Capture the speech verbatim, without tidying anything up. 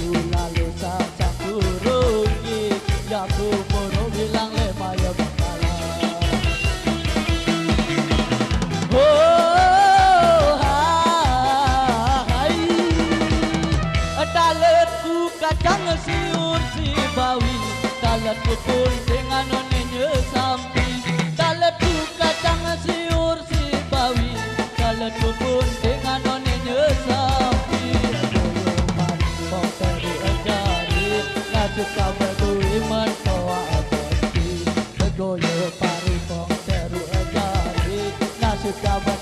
Lalu sasang turungi, ya kuburu bilang lema ya bakala. Oh, hai. Dalet ku kacang siur si bawi, dalet ku pun dengan nonenya sampi. Dalet ku kacang siur si bawi, dalet ku pun dengan nonenya sampi. Goyo pari pong teru jari, nasib kabar duiman toa besti. Goyo pari pong teru jari, nasib kabar